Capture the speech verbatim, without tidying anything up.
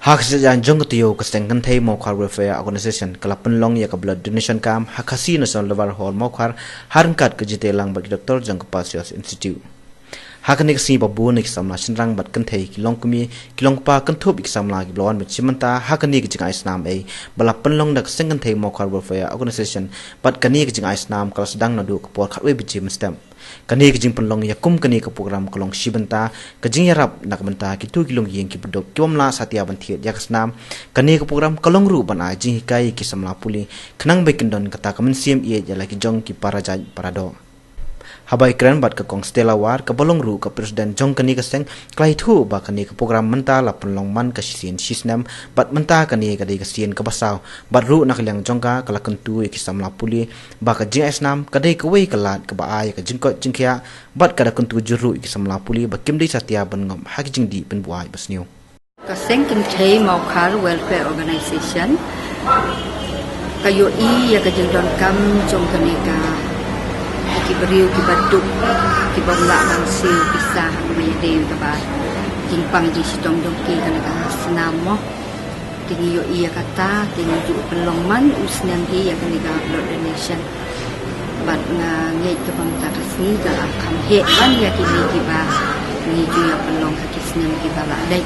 Ha ka jingïalang jong ka taïew, ka seng kynthei Mawkhar Welfare Organization ka la pynlong ïa ka blood donation camp ha Khasi National Dawar Hall Mawkhar, ha ryngkat ka jingïatreilang bad ki doktor jong ka Perseus Institute. Ha kane ka sngi ba bun ki samla shynrang bad kynthei, ki longkmie, ki longkpa, kynthup ïa ki samla kiba la wan ban shim bynta ha kane ka jingai snam ei ba la pynlong da ka seng kynthei Mawkhar Welfare Organization, bad kane ka jingai snam ka la sdang naduh ka por khatwei baje mynstep. Kane ka jingpynlong ïa kum kane ka program ka long shi bynta ka jingïarap na ka bynta kito ki longïing kiba duk, ki bym lah satia ban thied ïa ka snam. Kane ka program ka long ruh ban ai jinghikai ïa ki samla pule, khnang ba kin don kata ka mynsiem ïeit ïa la ki jong ki para jait para doh. Haba ïakren bad ka Kong Stella War, kaba long ruh ka president jong kane ka seng, ka la ïathuh ba kane ka program mynta la pynlong man ka shisien shi snem, bad mynta kane ka dei ka sien kaba saw, bad ruh na ka liang jong ka, ka la kyntu ïa ki samla pule ba ka jingai snam ka dei kawei ka lad kaba ai ïa ka jingkoit jingkhiah, bad ka da kyntu jur ruh ïa ki samla pule ba kim dei satia ban ngop ha ki jingdih pynbuaid basniew. Ka seng kynthei Mawkhar Welfare Organization ka ïohi ïa ka jingdonkam jong kane ka, ki briew kiba duk, ki bym lah ban siew pisa ha kaba ïadei kaba jingpang jingshitom jong ki kane ka snam mo. Te ngi ïohi ïa kata, te ngi ju pynlong man u snem hi ïa kane ka blood donation. Bad nga ngeit kaba mynta ka sngi ka la kham heh ban ïa kine kiba ngi ju ïa pynlong ha ki snem kiba la dei.